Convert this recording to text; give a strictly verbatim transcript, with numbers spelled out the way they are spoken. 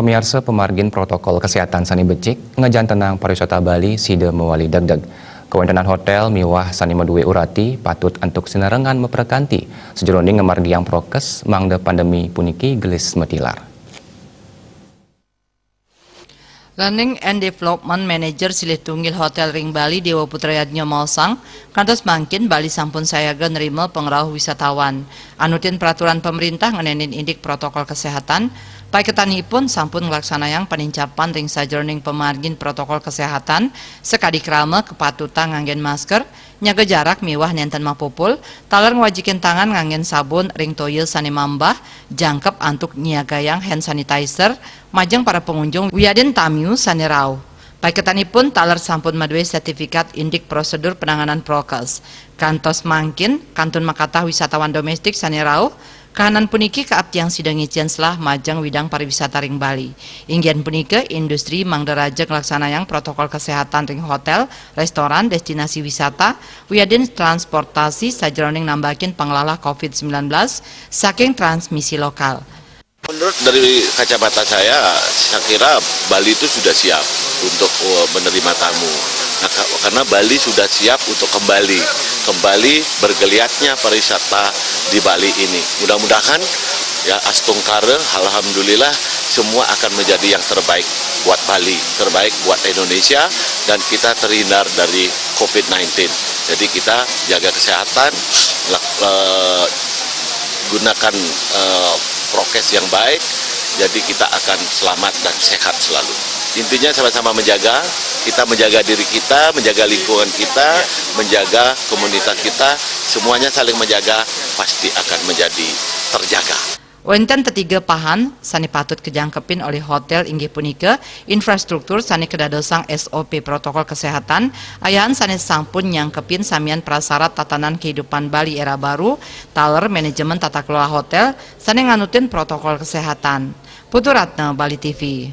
Miarsa, pamargin protokol kesehatan sane becik, ngajantenang pariwisata Bali sida mawali degdeg. Kawentenan hotel miwah sane maduwe urati patut antuk sinarengan maprekanti sajeroning ngamargiang prokes mangda pandemi puniki gelis matilar. Learning and Development Manager silih tunggil hotel ring Bali, Dewa Putra Yadnya maosang, kantos mangkin Bali sampun sayaga nrima pangrauh wisatawan. Anutin peraturan pemerintah ngenenin indik protokol kesehatan, paiketanipun sampun nglaksanayang panincapan ring sajeroning pamargin protokol kesehatan, sakadi krama kapatutan nganggen masker, nyaga jarak miwah nenten mapupul, taler ngwajikin tangan nganggen sabun ring toya sane mambah, jangkep antuk nyiagayang hand sanitizer, majeng para pangunjung wiadin tamiu sane rauh. Paiketanipun taler sampun maduwe sertifikat indik prosedur penanganan prokes. Kantos mangkin, kantun makatah wisatawan domestik sane rauh, kahanan puniki kaaptiang sida ngicen selah majeng widang pariwisata ring Bali. Inggian punika, industri mangda raja nglaksanayang protokol kesehatan ring hotel, restoran, destinasi wisata, wiadin transportasi sajeroning nambakin panglalah covid sembilan belas saking transmisi lokal. Menurut dari kacamata saya, saya kira Bali itu sudah siap untuk, eh, menerima tamu. Nah, ka-, karena Bali sudah siap untuk kembali, kembali bergeliatnya pariwisata di Bali ini. Mudah-mudahan, ya, astungkara, alhamdulillah, semua akan menjadi yang terbaik buat Bali, terbaik buat Indonesia, dan kita terhindar dari covid sembilan belas. Jadi kita jaga kesehatan, lak-, eh, gunakan, eh, prokes yang baik, jadi kita akan selamat dan sehat selalu. Intinya sama-sama menjaga, kita menjaga diri kita, menjaga lingkungan kita, menjaga komunitas kita, semuanya saling menjaga, pasti akan menjadi terjaga. Wenten tetiga pahan sane patut kajangkepin olih hotel, inggih punika infrastruktur sane kadadosang S O P protokol kesehatan, ayahan sane sampun nyangkepin samian prasarat tatanan kehidupan Bali era baru, taler manajemen tata kelola hotel sane nganutin protokol kesehatan. Putu Ratna, Bali T V.